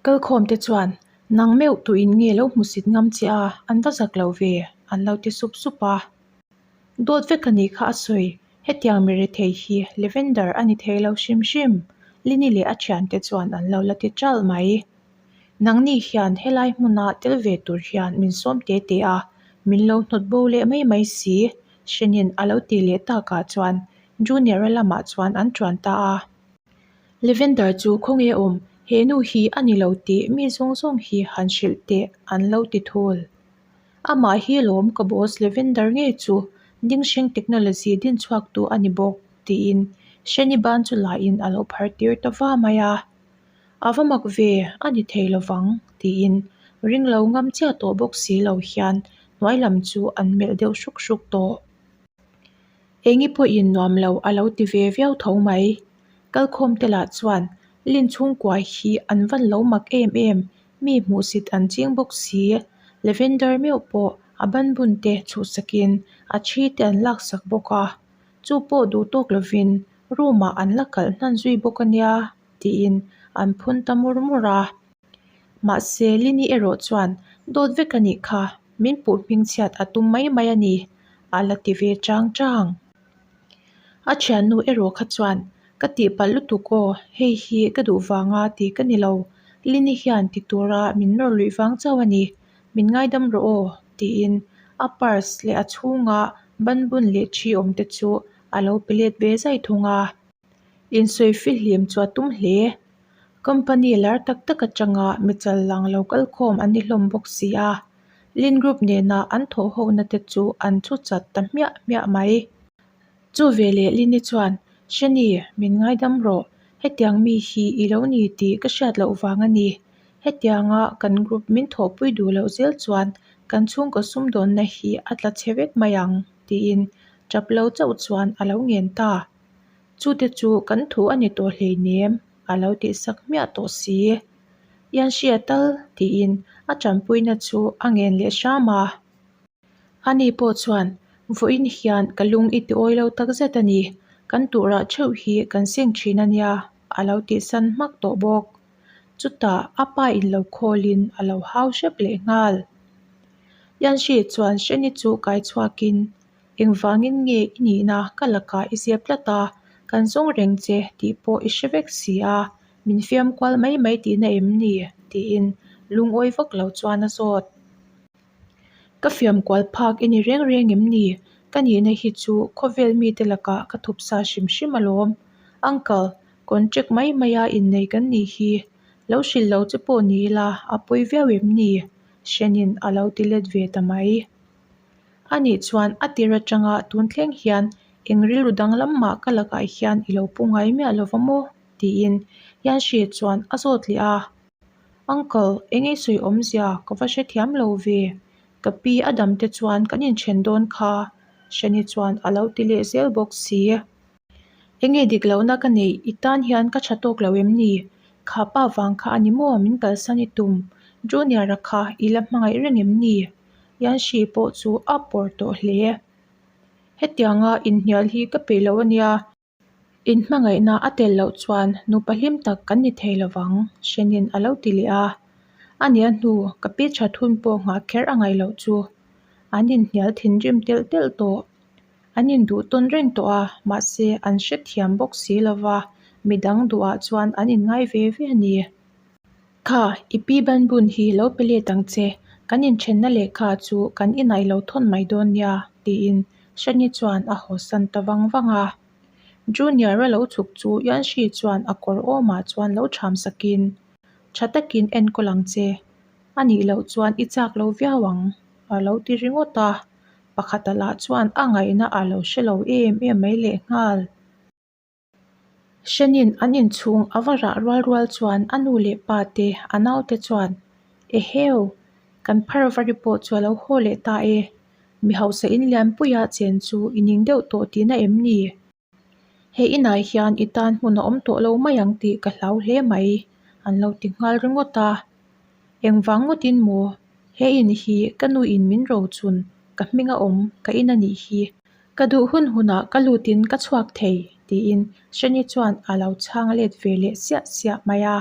Kalkhawmte chuan, Nang meuh tuin nge lo hmusit ngam che a, an va zak lo ve, an lo ti sup sup a. Dawt vek a nih kha a sawi, hetiang mi rethei hi Lavender a ni thei lo hrim hrim, Lini leh a thiante chuan an lo la ti ṭalh mai. Nangni hian helai hmuna tel ve tur hian min sawm te te a, min lo hnawt bo leh mai mai si, Hrenin a lo ti leh takah chuan Junior-a lamah chuan an ṭuan ta a. Lavender chu khawnge awm, he nu hi a ni lo tih mi zawng zawng hi han hrilh teh an lo ti thul. Amah hi lawm ka boss Lavender ngei chu Dingsheng Technology din chhuaktu a ni bawk tiin Shani ban chu lain a lo phar tir ta va mai a. A va mak ve, a ni thei lovang tiin ring lo ngam chiah tawh bawk si lo hian hnuai lam chu an melh deuh hruk hruk tawh. Engi pawhin nuam lo a lo ti ve viau tho mai. Kalkhawm te lah chuan Lin chhungkua hi an van lo mak em em, mi hmuhsit an ching bawk si. Lavender meuh pawh a banbun te chhuhsakin a thi te an laksak bawk a, chu pawh duh tawk lovin room ah an la kalh hnan zui bawk a nia tiin an phun ta mur mur a. Mahse Lini erawh chuan dawt vek a nih kha, min puh hmingchhiat a tum mai mai a ni, a la ti ve chang chang. A thiannu erawh kha chuan, Ka tihpalh lutuk aw, hei hi ka duh vanga ti ka ni lo, Lini hian ti tura min nawr luih vang chauh a ni, min ngaidam rawh aw, tiin a purse leh a chhunga banbun leh thi awm te chu a lo pe let ve zai thung a. Insawi fihlim chu a tum hle. Company lar tak tak atanga mi chal lang lo kal khawm an ni hlawm bawk si a, Lin Group nena an thawh hona te chu an thu chat ta hmiah hmiah mai. Chu veleh Lini chuan, Shani, min ngaidam rawh. Hetiang mi hi i lo ni tih ka hriat loh vang a ni. Hetianga kan group min thawhpui duh loh zel chuan kan chhungkaw sumdawnna hi a tla chhe vek mai ang, tiin tap lo chauh chuan a lo ngen ta. Chute chu kan thu a ni tawh hleinem, a lo tihsak hmiah tawh si. Ian hria tal, tiin a tanpuina chu a ngen leh hram a. Ani pawh chuan, Vawiin hian ka lung i ti awi lo takzet a ni, kan turah theuh hi kan seng thin a nia, a lo tihsan hmak tawh bawk. Chutah a pa in lo khawlin a lo hau hrep leh nghal. Ian hri chuan Hreni chu kai chhuakin Engvangin nge i nihna ka lakah i zep tlat a, kan zawng reng che tih pawh i hre vek si a, min fiam kual mai mai tihna em ni? tiin lungawi vak lo chuan a zawt. Ka fiam kual phak i ni reng reng em ni? Ka nihna hi chu khawvel mite lakah ka thup sa hrim hrim alawm. Uncle, contract mai maia innei kan nih hi. Lo hrilh lo che pawh ni ila a pawi viau em ni? Hrenin a lo ti let ve ta mai. A nih chuan a tir atanga tun thleng hian eng rilru danglam mah ka lakah hian i lo pu ngai miah lo va maw? tiin Yanshi chuan a zawt leh a. Uncle, eng ei sawi awmzia ka va hrethiam lo ve. Ka pi a dam te chuan kan inthen dawn kha, Shani chuan a lo ti leh zel bawk si. Enge dik lohna ka neih i tan hian ka tha tawk lo em ni? Kha pa vang kha a ni maw min kalsan i tum? Junior-a kha i la hmangaih reng em ni? Yanshi pawh chu a pawr tawh hle. Hetianga inhnial hi ka peih lo a nia. Inhmangaihna a tel loh chuan nupa hlim tak kan ni thei lovang, Shenin a lo ti leh a. A nia hnu, ka pi that hun pawh nghah kher a ngaih loh chu. An inhnial thinrim telh telh tawh. An induh tawn reng tawh a, mahse an hrethiam bawk si lova, midang duhah chuan an inngai ve ve a ni. Kha, i pi banbun hi lo pe let ang che, kan inthenna lehkha chu kan inai lo thawn mai dawn nia, tiin Shani chuan a hawsan ta vang vang a. Junior-a lo chhuk chu Yanshi chuan a kawr awmah chuan lo ṭham sakin, Ṭha takin enkawl ang che, a nih loh chuan i chak lo viau ang, a lo ti ringawt a. Pakhata lah chuan a ngaihna a lo hre lo em em mai lehnghal. Hrenin an inchhung a va rah rual rual chuan a nu leh pa te a naute chuan Eheu! Kan phar vari pawh chu a lo haw leh ta e. Mi hausa in lianpuia chen chu i ning deuh tawh tihna em ni? He inah hian i tan hmun a awm tawh lo mai ang tih ka hlau hle mai, an lo ti nghal ringawt a. Engvang ngawtin maw? He in hi ka nuin min rochun ka hming a awm ka in a nih hi. Ka duh hun hunah ka lutin ka chhuak thei, tiin Shani chuan a lo chhang let ve leh siah siah mai a.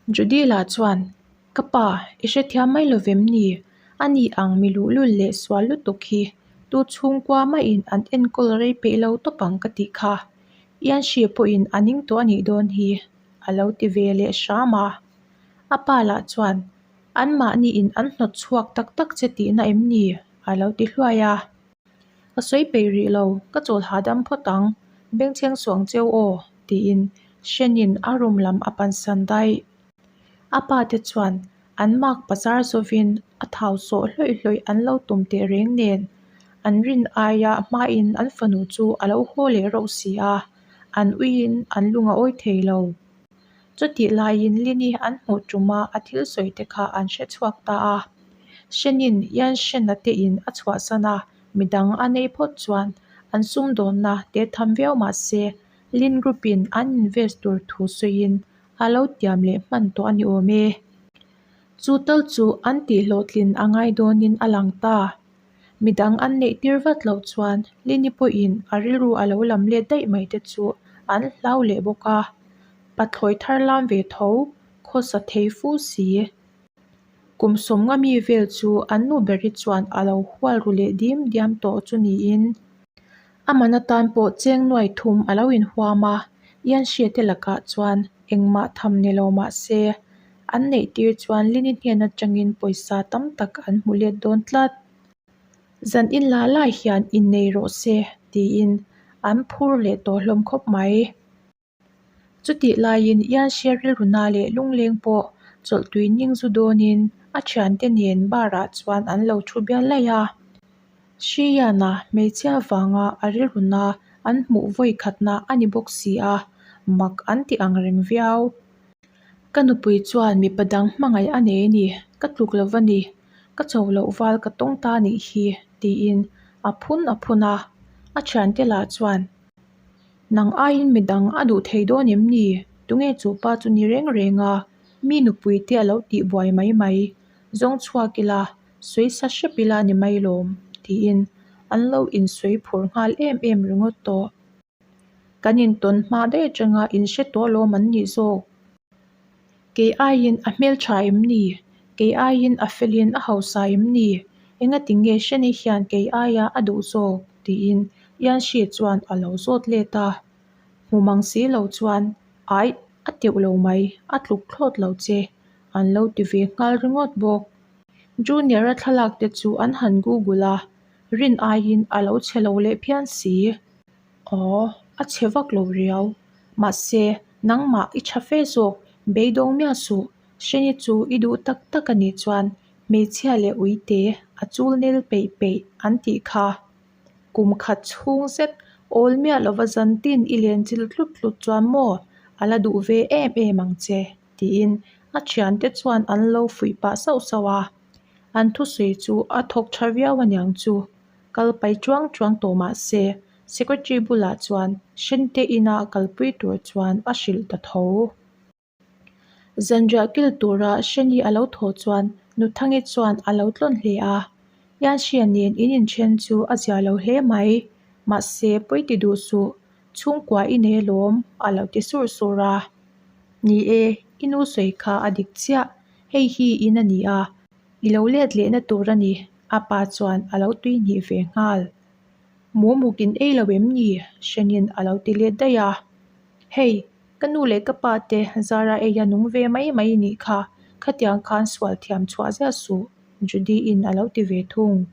Judy lah chuan, Ka pa, i hrethiam mai lo vem ni? Ani ang mi luhlul leh sual lutuk hi tu chhungkua mahin an enkawl rei peih lo tawp ang ka tih kha. Ianshi pawhin a ning tawh a nih dawn hi, a lo ti ve leh hram a. A pa lah chuan, Anmahniin an hnawt chhuak tak tak che tihna em ni? a lo ti hluai a. Ka sawi peih rih lo, ka chawl hahdam phawt ang, bengchheng suang cheu aw, tiin Hrenin a room lam a pansan daih. A pa te chuan an mark bazar zawvin a thau sawh hlawih hlawih an lo tum teh reng nen, an rin aia hmain an fanu chu a lo haw leh rauh si a, an uiin an lung a awi thei lo. Chutih laiin Lini an hmuh tuma a thil sawi te kha an hre chhuak ta a. Hrenin Ianshena te in a chhuahsan a, midang a nei phawt chuan an sumdawnna te tham viau mah se Lin Group in an invest tur thu sawiin a lo tiam leh hman tawh a ni awm e. Chu tal chu an tihhlawhtlin a ngai dawnin a lang ta. Midang an neih tir vat loh chuan Lini pawhin a rilru a lo lam let daih mai te chu an hlau leh bawk a. Pathlawi thar lam ve tho, khawsa thei fu si. Kum sawmnga mi vel chu an nu beri chuan a lo hual ru leh dim diam tawh chu niin. A man atan pawh cheng nuai thum a lo inhuam a, Ianhriate lakah chuan engmah tham ni lo mah se, an neih tir chuan Lini hnen atangin pawisa tam tak an hmu let dawn tlat. Zan in la lai hian innei rawh se tiin an phur leh tawh hlawm khawp mai. Chutih laiin Ianhria rilruna leh lungleng pawh chawlhtui ning zu dawnin a thiante nen bar ah chuan an lo thu bial laih a. Hriana hmeichhia vanga a rilruna an hmuh vawi khatna a ni bawk si a, mak an ti ang reng viau. Ka nupui chuan mipa dang hmangaih a nei a ni, ka tluk lo va ni, ka cho loh val ka tawng ta nih hi tiin a phun a phun a. A thiante lah chuan. Nang aiin midang a duh thei dawn em ni? Tunge chu pa chu ni reng reng a, mi nupui te a lo tih buai mai mai. Zawng chhuak ila, sawi sa hrep ila ni mai lawm, tiin an lo insawi phur nghal em em ringawt tawh. Kan intawn hma daih atanga inhre tawh alawm an nih zawk. Kei aiin a hmeltha em ni? Kei aiin a felin a hausa em ni? Engati nge Shani hian kei aia a duh zawk? tiin Yanshi chuan a lo zawt let a. Hmu mang si lo chuan, Aih, a teuh lo mai, a tluk thlawt lo che, an lo ti ve nghal ringawt bawk. Junior-a thlalak te chu an han google a, rin aiin a lo chhe lo leh phian si. Aw, a chhe vak lo riau. Mahse, nangmah i tha fe zawk, beidawng miah suh. Hreni chu i duh tak tak a nih chuan hmeichhia leh uite a chul nel peih peih an tih kha. Kum khat chhung zet awl miah lova zantin i len chil tlut tlut chuan maw a la duh ve em em ang che tiin a thiante chuan an lo fuih pah sauh sauh a. An thusawi chu a thawk tha viau aniang chu. Kal pai chuang chuang tawh mah se, Secretary bulah chuan Hrente ina kalpui tur chuan a hrilh ta tho. Zanriah kil tura Hreni a lo thaw chuan Nuthangi chuan a lo tlawn hle a, Yanhria nen in inthen chu a zia lo hle mai, mahse pawi ti duh suh, chhungkua i nei alawm a lo ti sur sur a. Ni e, i nu sawi kha a dik chiah, hei hi in a ni a, I lo let lehna tur a ni, a pa chuan a lo tui hnih ve nghal. Mumuk in ei lo em ni? Hrenin a lo ti let daih a. Hei, ka nu leh ka pa te Zara eia nung ve mai mai nih kha, khatiang khan sual thiam chhuah ziah suh, Judy in a lo ti ve thung.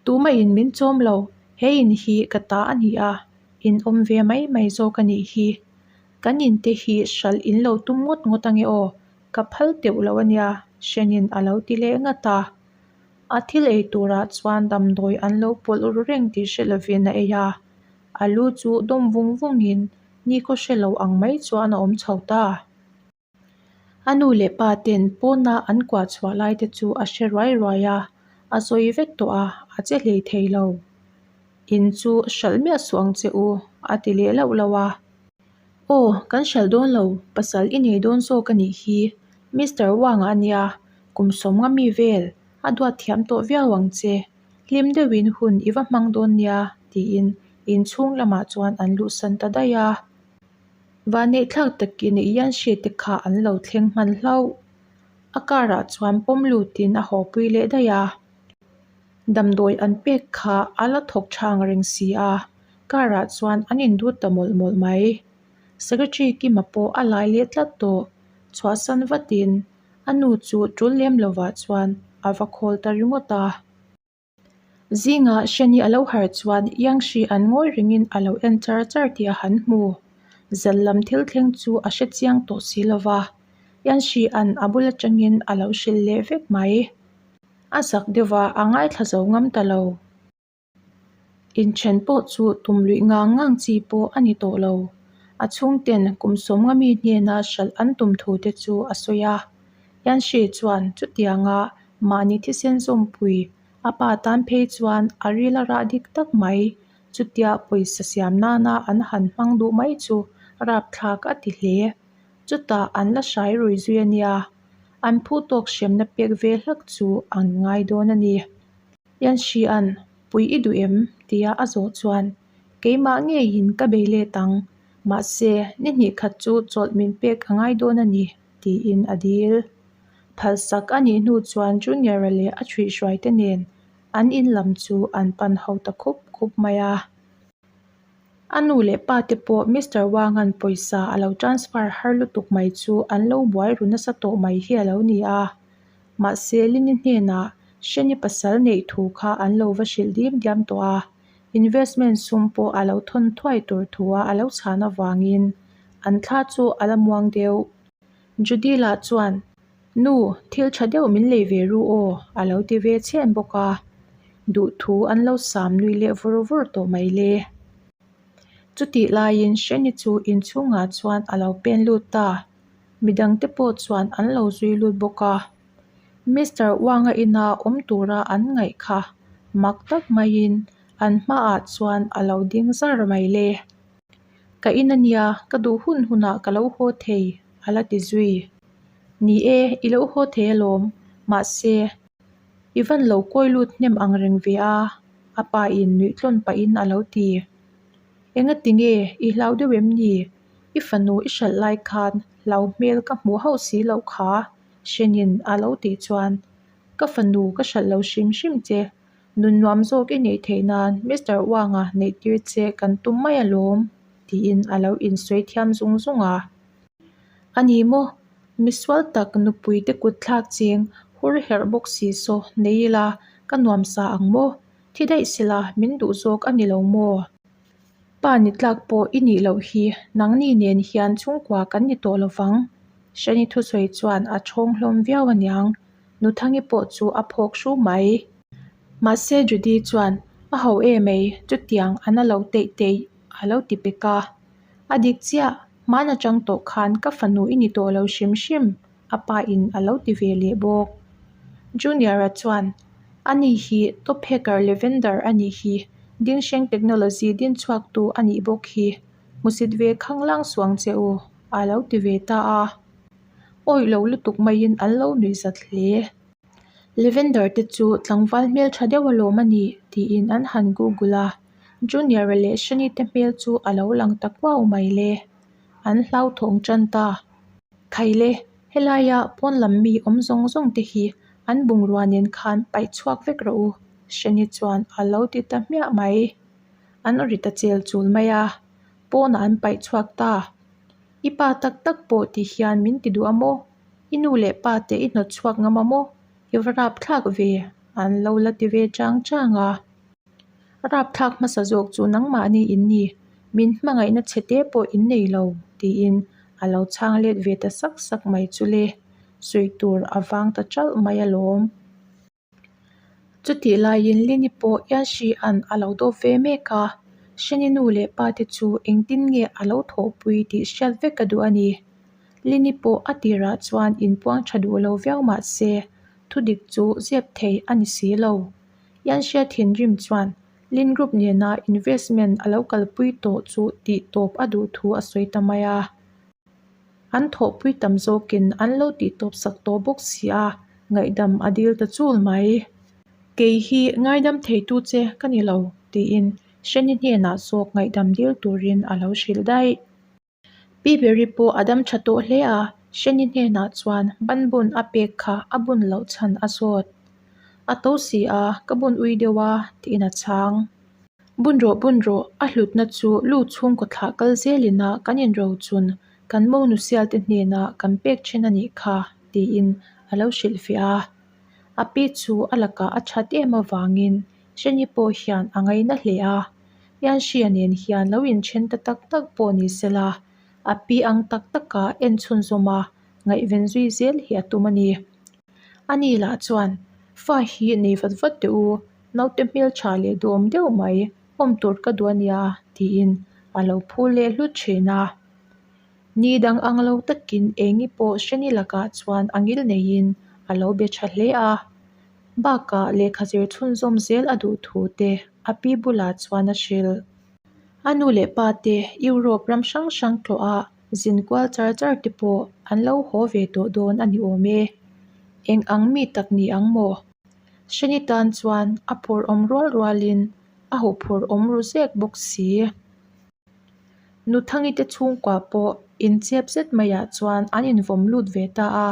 Tumahin min chawm lo, he in hi ka ta a ni a, in awm ve mai mai zawk a nih hi. Kan in te hi hralh in lo tum ngawt ngawt ange aw, Ka phal teuh lo a nia, Hrenin a lo ti leh ngat a. A thil ei turah chuan damdawi an lo pawlh ru reng tih hre lovin a ei a. A lu chu dawm vung vungin nikhaw hre lo ang mai chuan a awm chho ta. A nu leh pa ten pawna an kuah chhuah lai te chu a hre ruai ruai a, a sawi vek tawh a, a che hlei thei lo. In chu hralh miah suh ang che u, a ti leh lauh lauh a. Aw, kan hralh dawn lo, pasal i nei dawn zawk a nih hi. Mister Wang a nia, kum sawmnga mi vel, a duat thiam tawh viau ang che. Hlim deuhin hun i va hmang dawn nia, tiin inchhung lamah chuan an luhsan ta daih a. Vanneihthlak takin Yanshi te kha an lo thleng hman hlauh. A car ah chuan pawm lutin a hawpui leh daih a. Damdawi an pek kha a la thawk chhang reng si a, car ah chuan an indut ta mawlh mawlh mai. Secretary Kima pawh a lai leh tlat tawh. Chhuahsan vatin a nu chu tul lem lovah chuan a va khawl ta ringawt a. Zingah Shani a lo harh chuan Yangshi an ngawi rengin a lo en char char tih a han hmu. Zal lam thil thleng chu a hre chiang tawh si lova, Yangshi an a bul atangin a lo hrilh leh vek mai. A zak deuh a, a ngaithla zo ngam ta lo. Inthen pawh chu tum luih ngang ngang chi pawh a ni tawh lo. A chhungten kum sawmnga mi hnena hralh an tum thu te chu a sawi a. Yanshi chuan chutianga mahni thisen zawmpui a pa tan phei chuan a ril a rah dik tak mai. Chutia pawisa siam nana an han hmang duh mai chu rapthlak a ti hle. Chutah an la hrai rui zui a nia. An phu tawk hremna pek ve hlak chu an ngai dawn a ni. Yanshi-a'n, Pui i duh em? tia a zawh chuan, Keimah ngeiin ka bei let ang, mahse, ni hnih khat chu chawlh min pek a ngai dawn a ni, tiin a dil. Phalsak a nih hnu chuan Junior-a leh a ṭhuihhruaite nen an in lam chu an pan ho ta khup khup mai a. A nu leh pa te pawh Mister Wang-a'n pawisa a lo transfer har lutuk mai chu an lo buai ru nasa tawh mai hi a lo ni a. Mahse, Lini hnenah Shani pasal neih thu kha an lo va hrilh dim diam tawh a, investment sum pawh a lo thawn thuai tur thua a lo chhan avangin an thla chu a la muang deuh. Judy lah chuan, Nu, thil tha deuh min lei ve ru aw, a lo ti ve chhen bawk a. Duhthu an lo sam nui leh vur vur tawh mai le. Chutih laiin Shani chu inchhungah chuan a lo pen lut ta. Midangte pawh chuan an lo zui lut bawk a. Mister Wang-a ina awm tura an ngaih kha mak tak maiin an hmaah chuan a lo ding zar mai le. Ka in a nia, ka duh hun hunah ka lo haw thei, a la ti zui. Ni e, i lo haw thei alawm, mahse, i van lo kawi lut hnem ang reng ve a, a pa in nuih tlawn pahin a lo ti. Engati nge, i hlau deuh em ni? I fanu i hralh lai khan hlau hmel ka hmuh hauh si loh kha, Hrenin a lo tih chuan, Ka fanu ka hralh lo hrim hrim che, Nun nuam zawk i neih theih nan Mister Wang-a neih tir che kan tum mai alawm, tiin a lo insawi thiam zung zung a. A ni maw? Misual tak nupui te kut thlak ching hur herh bawk si saw nei ila ka nuam sa ang maw? Thi daih sila min duh zawk a ni lo maw? Pa ni tlak pawh i nih loh hi nangni nen hian chhungkua kan ni tawh lovang, Shani thusawi chuan a thawng hlawm viau aniang. Nuthangi pawh chu a phawk hru mai. Mahse Judy chuan, A ho e mai, chutiang a na lo teih teih a lo ti pek a. A dik chiah, hman atang tawh khan ka fanu i ni tawh lo hrim hrim, a pa in a lo ti ve leh bawk. Junior-a chuan, Ani hi top hacker Lavender a nih hi, Dingsheng Technology dinchhuaktu a nih bawk hi, hmusit ve khanglang suang che u, a lo ti ve ta a. Awih lo lutuk maiin an lo nuih zat hle. Lavender te chu tlangval hmel tha deuh alawm a nih tiin an han google a, Junior-a leh Shani te hmel chu a lo lang ta kuau mai le. An hlauthawng tan ta. Khaile, helaia pawn lam mi awm zawng zawng te hi an bungrua nen khan paih chhuak vek rawh u, Shani chuan a lo ti ta hmiah mai. An ri ta chel chul mai a, pawnah an paih chhuak ta. I pa tak tak pawh ti hian min ti duh a maw? I nu leh pa te i hnawt chhuak ngam a maw? I va rapthlak ve? An lo la ti ve chang chang a. Rapthlak hmasa zawk chu nangmahni in ni, min hmangaihna chhe te pawh in nei lo, tiin a lo chhang let ve ta sak sak mai chu le. Sawi tur a vang ta ṭalh mai alawm. Chutih laiin Lini pawh Yanshi-a'n a lo dawp ve mek a, Shani nu leh pa te chu engtin nge a lo thawhpui tih hriat vek a duh a ni. Lini pawh a tirah chuan inpuang tha duh lo viau mah se, thudik chu zep thei a ni si lo. Yanshi-a thinrim chuan Lin Group nena investment a lo kalpui tawh chu tih tawp a duh thu a sawi ta mai a. An thawhpui tam zawkin an lo tih tawp sak tawh bawk si a, ngaihdam a dil ta chul mai. Kei hi ngaidam theitu che ka ni lo, tiin Shani hnenah zawk ngaihdam dil turin a lo hrilh daih. Pi Beri pawh a dam tha tawh hle a, Sheni hnenah chuan banbun a pek kha a bun loh chhan a zawt. A to si a, ka bun ui deuh a, tiin a chhang. Bun rawh bun rawh, a hlutna chu lu chhungkaw thlah kal zelina kan inrochun kan monu sialte hnenah kan pek then a nih kha, tiin a lo hrilhfiah a. A pi chu a lakah a that em avangin Sheni pawh hian a ngaina hle a. Yanshia nen hian lo inthen ta tak tak pawh ni sela, a pi ang tak taka en chhunzawm a, ngaihven zui zel hi a tum a ni. Ani lah chuan, Fa hi nei vat vat teh u, naute hmeltha leh duhawm deuh mai, awm tur ka duh a nia, tiin a lo phul leh hlut thin a. Ni dang ang lo takin engi pawh hreni lakah chuan a ngil neiin a lo be tha hle a. Bakah lehkha zir chhunzawm zel a duh thu te a pi bulah chuan a hrilh. A nu leh pa te Europe ram hrang hrang tlawh a zin kual char char te pawh an lo haw ve tawh dawn a ni awm e. Eng ang mi tak ni ang maw? Hreni tan chuan a phur awm rual rualin a huphurh awm ru zek bawk si. Nuthangi te chhungkua pawh inchep zet maiah chuan an invawm lut ve ta a,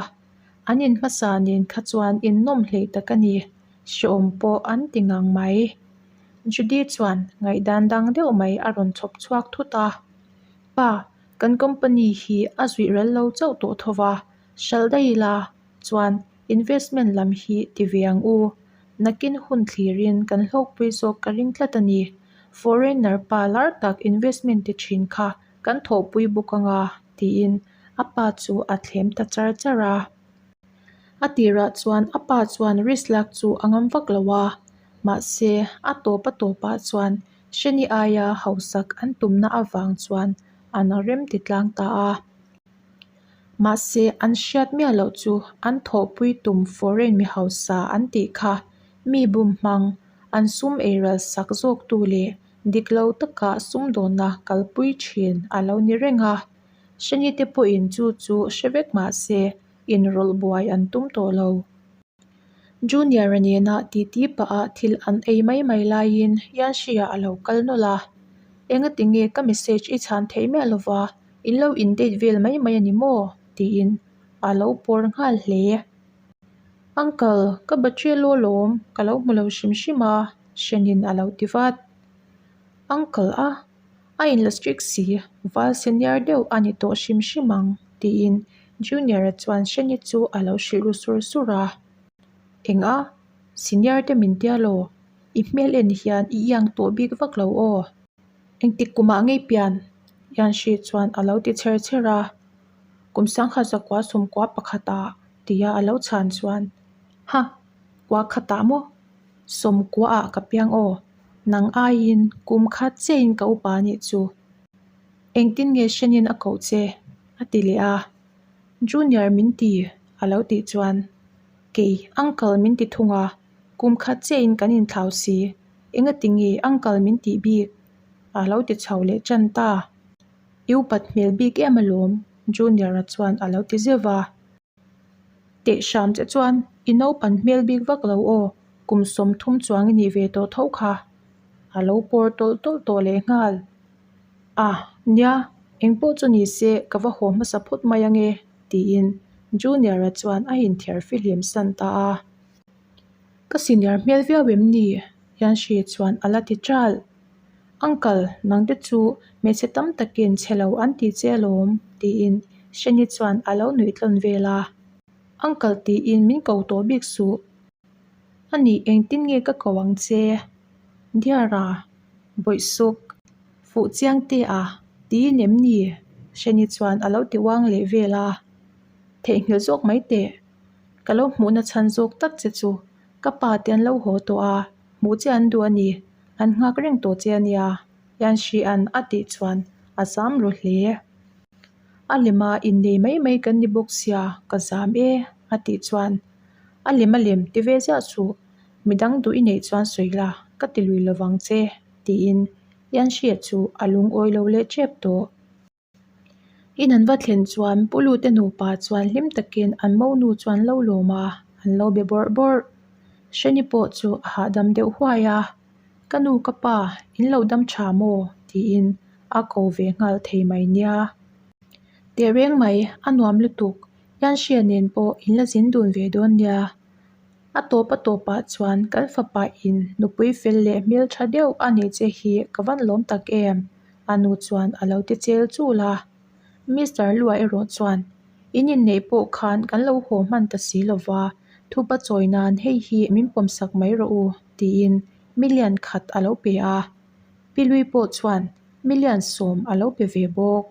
an in hmasa nen kha chuan innawm hleih tak a ni, hrehawm pawh an ti ngang mai. Judy chuan ngaihdan dang deuh mai a rawn chhawp chhuak thut a, Pa, kan company hi a zuih ral lo chauh tawh tho va, hralh daih ila chuan investment lam hi ti ve ang u. Nakin hun thlirin kan hlawkpui zawk ka ring tlat a ni. Foreigner pa lar tak investment ti thin kha kan thawhpui bawk ang a, tiin a pa chu a thlem ta char char a. A tirah chuan a pa chuan risk lak chu a ngam vak lo a, mahse a tawp a tawpah chuan Hreni aia hausak an tumna avang chuan an rem ti tlang ta a. Mahse an hriat miah loh chu an thawhpui tum foreign mi hausa an tih kha mi bum hmang, an sum eiral sak zawktu leh dik lo taka sumdawnna kalpui thin a lo ni reng a. Hreni te pawhin chu chu hre vek mahse inrawlh buai an tum tawh lo. Junior-a nena titi pah ah thil an ei mai mai laiin Yanshi-a a lo kal nawlh a, Engati nge ka message i chhan theih miah lova, in lo in date vel mai mai a ni maw? tiin a lo pawr nghal hle. Uncle, ka battery a law lawm, ka lo hmu lo hrim hrim a, Hrenin a lo ti vat. Uncle a, a inla strict si, val senior deuh a ni tawh hrim hrim ang, tiin Junior-a chuan Hreni chu a lo hrilh ru sur sur a. Eng a, senior te min tia law, i hmel en hian i iang tawh bik vak lo aw. Engtik kumah ngei pian? Yanshi chuan a lo ti chher chher a. Kum sangha zakua sawmkua pakhatah tia a lo chhan chuan, Ha, kua khatah maw? Sawmkuaah ka piang aw, nang aiin kum khat chiahin ka upa anih chu. Engtin nge hrenin a koh che? a ti leh a. Junior min ti a lo tih chuan, Kei uncle min ti thung a, kum khat chiahin kan inthlau si, engati nge uncle min tih bik? a lo ti chho leh tan ta. I upat hmel bik em alawm Junior-a chuan a lo ti zeuh va. Teh hram che chuan i naupan hmel bik vak lo aw, kum 30 chuang i nih ve tawh tho kha. A lo pawr tawlh tawlh tawh leh nghal. A, nia, engpawh chu ni se ka va haw hmasa phawt mai ange, tiin Junior-a chuan a inthiar fihlim san ta a. Ka senior hmel viau em ni? Yanshi chuan a la ti ṭal. Uncle, nangte chu hmeichhe tam takin chhe lo an ti che alawm, tiin Sheni chuan a lo nuih tlawn vel a. Uncle tiin min ko tawh bik suh. A nih engtin nge ka ko ang che? Diara, bawih suk, fuh chiang te a, tiin em ni? Sheni chuan a lo ti uang leh vel a. Theihnghilh zawk mai teh. Ka lo hmuhna chhan zawk tak che chu ka pa te an lo haw tawh a, hmuh che an duh a ni. An nghak reng tawh che a nia, Yanshi-a'n a tih chuan a zam ru hle. A lema innei mai mai kan ni bawk sia, ka zam e, a tih chuan a lem a lem ti ve ziah suh, midang duh i neih chuan sawi la, ka ti lui lovang che, tiin Yanshi-a chu a lungawi lo leh tep tawh. In an va thlen chuan Pu Lute nupa chuan hlim takin an monu chu an lo lawm a, an lo be bawrh bawrh. Hreni pawh chu a hahdam deuh huai a, Ka nu ka pa, in lo dam tha maw? tiin a ko ve nghal thei mai nia. Tehreng mai, a nuam lutuk, Yanxia nen pawh in la zin dun ve dawn nia. A tawp a tawpah chuan kan fapa in nupui fel leh hmeltha deuh a nei che hi ka van lawm tak em? A nu chuan a lo ti chel chul a. Mister Lua erawh chuan, In inneih pawh khan kan lo haw hman ta si lo va, thupa chawi nan hei hi min pawmsak mai rawh u, tiin million khat a lo pe a. Pi Lui pawh chuan million sawm a lo pe ve bawk.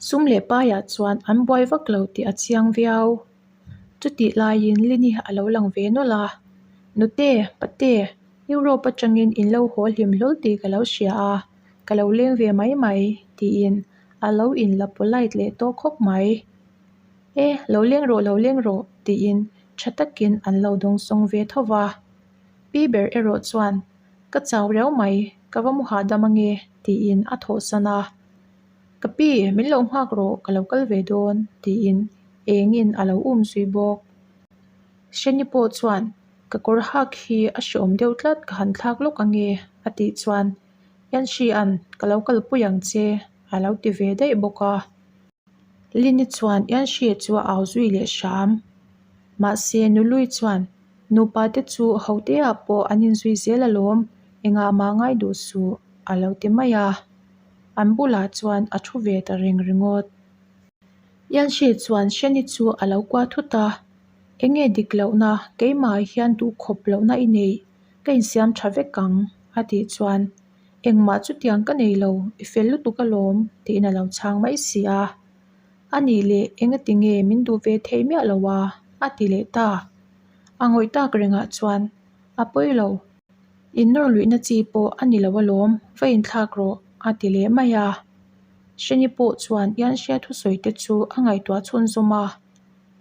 Sum leh paiah chuan an buai vak lo tih a chiang viau. Chutih laiin Lini a lo lang ve nawlh a, Nute, pate, Europe atangin in lo haw hlim hlawl tih ka lo hria a, ka lo leng ve mai mai, tiin a lo inla polite leh tawh khawp mai. E, lo leng rawh, lo leng rawh, tiin tha takin an lo dawngsawng ve tho va. Pi ber erawh chuan, Ka chau riau mai, ka va mu hahdam ange, tiin a thawhsan a. Ka pi, min lo nghak rawh, ka lo kal ve dawn, tiin engin a lo um zui bawk. Hreni pawh chuan, Ka kawr hak hi a hreawm deuh tlat, ka han thlak lawk ange, a tih chuan, Yanxi'an, ka lo kalpui ang che, a lo ti ve daih bawk a. Lini chuan Yanxi chu a au zui leh hram. Mahse, Nului chuan, Nupa te chu hoteah pawh an inzui zel alawm, engah mah ngai duh suh, a lo ti mai a. An bulah chuan a thu ve ta reng ringawt. Yanxi chuan Shani chu a lo kuah thut a, Enge dik lohna, keimah hian duhkhawp lohna i neih, ka insiam tha vek ang, a tih chuan, Engmah chutiang ka nei lo, i fel lutuk alawm, tiin a lo chhang mai si a. A nih leh engati nge min duh ve thei miah lo a? a ti leh ta. A ngawih tak rengah chuan, A pawi lo. Innawr luihna chi pawh a ni lo alawm, va inthlak rawh, a ti leh mai a. Hreni pawh chuan Ianhria thusawi te chu a ngaihtuah chhunzawm a,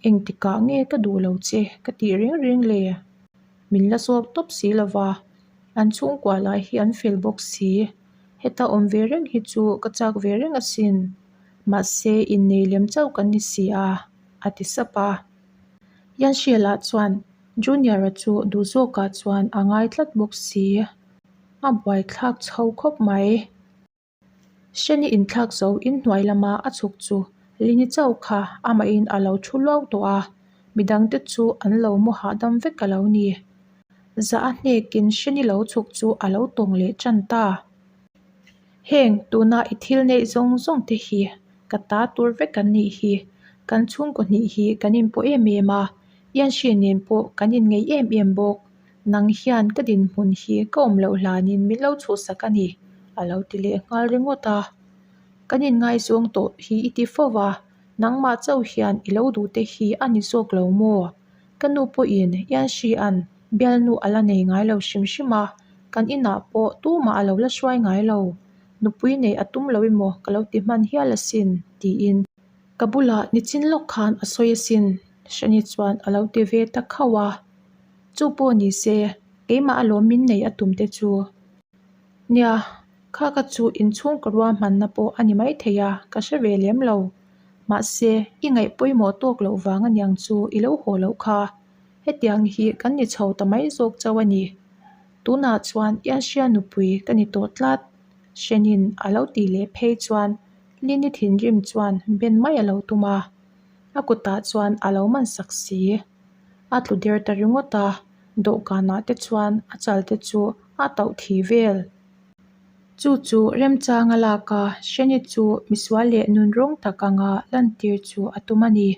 Engtikah nge ka duh lo che ka tih reng reng le? Min la zawk tawp si lo va, an chhungkua lai hi an fel bawk si. Heta awm ve reng hi chu ka chak ve reng asin. Mahse, innei lem chauh kan ni si a, a ti sap a. Ianhria lah chuan Junior-a chu duh zawkah chuan a ngai tlat bawk si. A buaithlak chho khawp mai. Hreni inthlak zo inhnuai lama a chhuk chu Lini chauh kha amahin a lo thu luau tawh a, midangte chu an lo mu hahdam vek a lo ni. Zah a hnekin Hreni lo chhuk chu a lo tawng leh tan ta. Heng tuna i thil neih zawng zawng te hi ka ta tur vek an nih hi. Kan chhungkaw hnih hi kan inpawh em em a, Ianhri nen pawh kan inngeih em em bawk. Nang hian ka dinhmun hi ka awm loh hlanin min lo chhuhsak a ni, a lo ti leh nghal ringawt a. Kan inngaizawng tawh hi i ti fo va, nangmah chauh hian i lo duh te hi a ni zawk lo maw? Ka nu pawhin Ianhria'n bialnu a la nei ngai lo hrim hrim a, kan inah pawh tumah a lo la hruai ngai lo. Nupui neih a tum lo emaw ka lo ti hman hial asin, tiin. Ka bulah nichin lawk khan a sawi asin, Hreni chuan a lo ti ve ta khauh a. Chu pawh ni se, keimah alawm min neih a tum te chu. Nia, kha ka chu inchhung ka ruahmanna pawh a ni maithei a, ka hre ve lem lo. Mahse, i ngaih pawimawh tawk loh vang aniang chu i lo haw loh kha. Hetiang hi kan ni chho ta mai zawk chauh a ni. Tunah chuan Ianhria nupui ka ni tawh tlat. Hrenin a lo tih leh phei chuan Lini thinrim chuan ben mai a lo tum a, a kutah chuan a lo man sak si. A tlu der ta ringawt a, dawhkanah te chuan a chal te chu a tauh thi vel. Chu chu remchang a lak a, Hreni chu misual leh nunrawng tak anga lantir chu a tum a ni.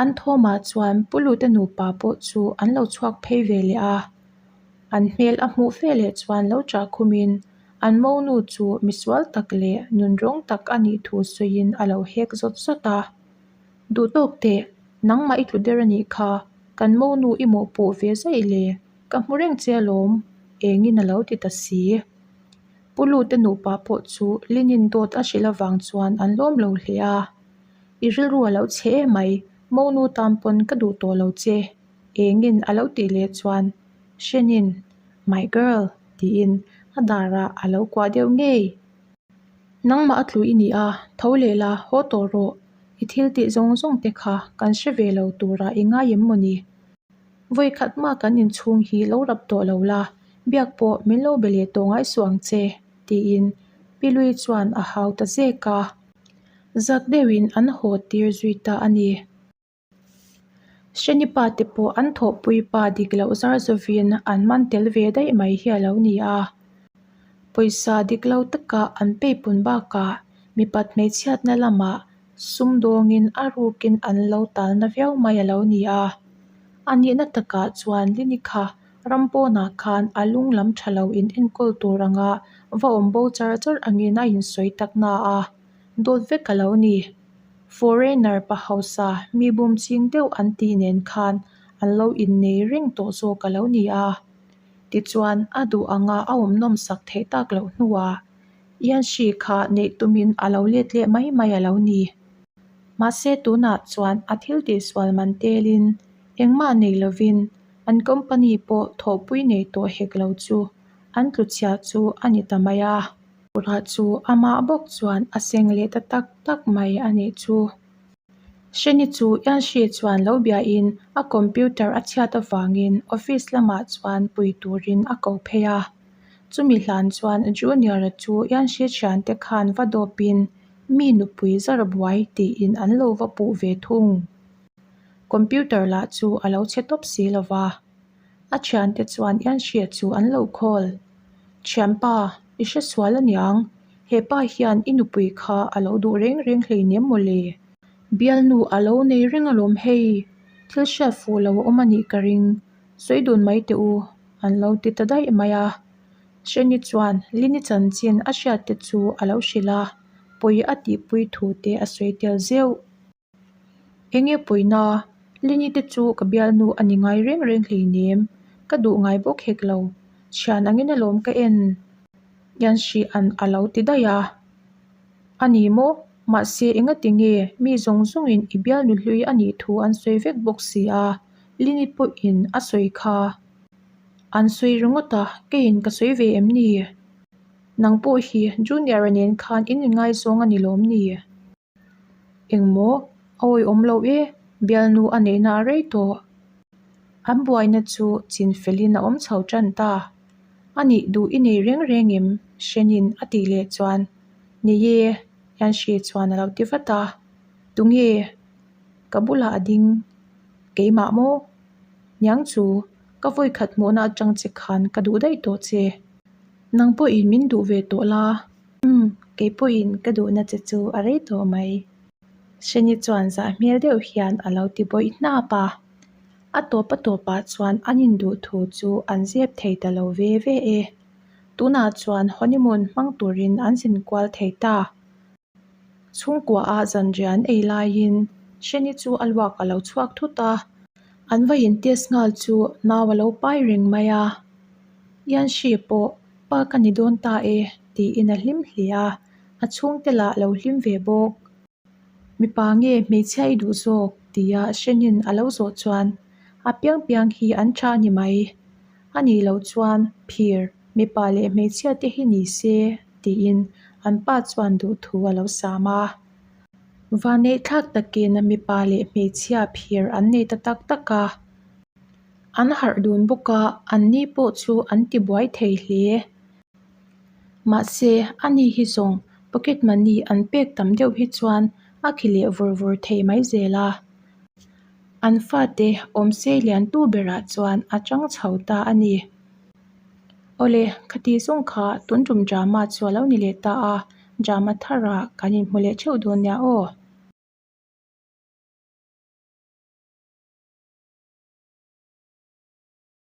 An thawmah chuan Pulute nupa pawh chu an lo chhuak phei ve leh a. An hmel a hmuh fe leh chuan lo chah khumin an monu chu misual tak leh nunrawng tak a nih thu sawiin a lo hek zawt zawt a. Duh tawk teh, nangmah i tlu der a nih kha, kan monu i mawhpuh ve zaih le, ka hmu reng che alawm, engin a lo ti ta si. Pu Lute nupa pawh chu Linin dawt a hrilh avang chuan an lawm lo hle a. I rilru a lo chhe emai, monu tan pawn ka duh tawh lo che, engin a lo tih leh chuan Hrenin, My girl, tiin a darah a lo kuah deuh ngei. Nangmah a tlu i ni a, tho leh la, haw tawh rawh. I thil tih zawng zawng te kha kan hre ve lo turah i ngai em maw ni? Vawi khat mah kan inchhung hi lo rap tawh lo la, biak pawh min lo be leh tawh ngai suh ang che, tiin Pi Lui chuan a hau ta zek a. Zak deuhin an haw tir zui ta a ni. Hreni pa te pawh an thawhpui pa dik loh zar zawin an man tel ve daih mai hi a lo ni a. Pawisa dik lo taka an peipun bakah mipat hmeichhiatna lamah sumdawngin a rukin an lo talna viau mai a lo ni a. A nihna takah chuan Lini kha ram pawnah khan a lung lam tha lo in enkawl tur anga va awm bo char char angin a insawi tak na a, dawt vek a lo ni. Foreigner pa hausa mi bum ching deuh an tih nen khan an lo innei reng tawh zawk a lo ni a. Tichuan a duh anga a awm nawm sak theih tak loh hnuah Yanshi kha neih tumin a lo let leh mai mai a lo ni. Mahse tunah chuan a thil tihsual man telin engmah nei lovin an company pawh thawhpui nei tawh hek lo chu an tluchhia chu a ni ta mai a. Rah chu amah bawk chuan a seng leh ta tak tak mai a nih chu. Hreni chu Yanshi chuan lo biain a computer a chhiat avangin office lamah chuan pui turin a ko phei a. Chumi hlan chuan Junior-a chu Yanshi thiante khan va dawpin mi nupui zar buai tiin an lo va puh ve thung. Computer lah chu a lo chhe tawp si lo va. A thiante chuan Yanshi chu an lo call. Thianpa, i hre sual aniang, he pa hian i nupui kha a lo duh reng reng hleinem maw le? Bialnu a lo nei reng alawm hei, thil hriat fuh lo a awm a nih ka ring, sawi dun mai teh u, an lo ti ta daih mai a. Hreni chuan Lini chanchin a hriat te chu a lo hrilh a, pawi a tihpui thu te a sawi tel zeuh. Enge pawina, Lini te chu ka bialnu a ni ngai reng reng hleinem, ka duh ngai bawk hek lo, thian angin alawm ka en Yanshi-a'n a lo ti daih a. A ni maw? Mahse engati nge mi zawng zawngin i bialnu hlui a nih thu an sawi vek bawk si a, Lini pawhin a sawi kha. An sawi ringawt a, keiin ka sawi ve em ni? Nang pawh hi Junior-a nen khan in inngaizawng a ni lawm ni? Engmaw? A awihawm lo e, bialnu a neihna a rei tawh. An buaina chu chin felin a awm chho tan ta. A nih duh i nei reng reng em? Hrenin a tih leh chuan, Nei e, Yanshi chuan a lo ti vat a. Tunge? Ka bulah a ding. Keimah maw? Niang chu, ka vawikhat hmuhna atang che khan ka duh daih tawh che. Nang pawhin min duh ve tawh la. Umm, kei pawhin ka duhna che chu a rei tawh mai. Hreni chuan zah hmel deuh hian a lo ti bawih hnap a. A tawp a tawpah chuan an induh thu chu an zep thei ta lo ve ve e. Tunah chuan honeymoon hmang turin an zin kual thei ta. Chhungkua a zanriah an ei laiin Hreni chu a luak a lo chhuak thut a. An va in test nghal chu nau a lo pai reng mai a. Yanshi pawh pa ka ni dawn ta e tiin a hlim hle a, a chhungte lah lo hlim ve bawk. Mipa nge hmeichhia i duh zawk tia Hrenin a lo zawh chuan a piang piang hi an tha a ni mai. A nih loh chuan phir mipa leh hmeichhia te hi ni se tiin an pa chuan duhthu a lo sam a. Vanneih thlak takin mipa leh hmeichhia phir an nei ta tak tak a. An harh dun bawk a, an ni pawh chu an ti buai thei hle. Mahse, ani hi zawng pocket money an pek tam deuh hi chuan a khi leh vur vur thei mai zel a. An fate awmse lian tu berah chuan a chang chho ta a ni. Awle, khati zawng kha tun tum drama chu a lo ni leh ta a, drama tharah kan inhmu leh theuh dawn nia aw.